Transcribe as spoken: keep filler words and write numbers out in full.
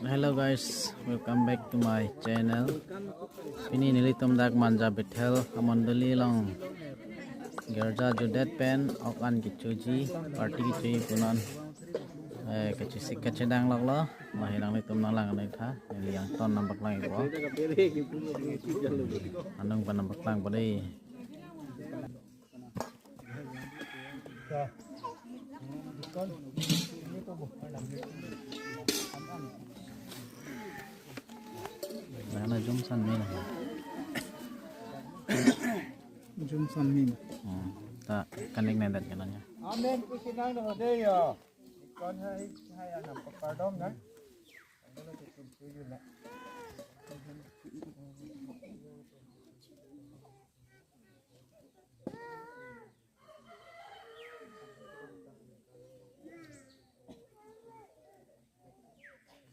Hello guys, welcome back to my channel. Pini nelitum dak Manja Bethel amondoli along girja judet pen ok an kechoji, party kechoji pu non. Eh, kachesik kachedang loklo. Mahi nanglitum nanglang nai tha. Neli angton nangpaklang ikpo. Anung pen nangpaklangpo dei. Nana jum san min. Jum san min. Hmm. Ta kanik nai dat kananya. Amen. Kusinang do de yo. Kon hai hai anam pardom na.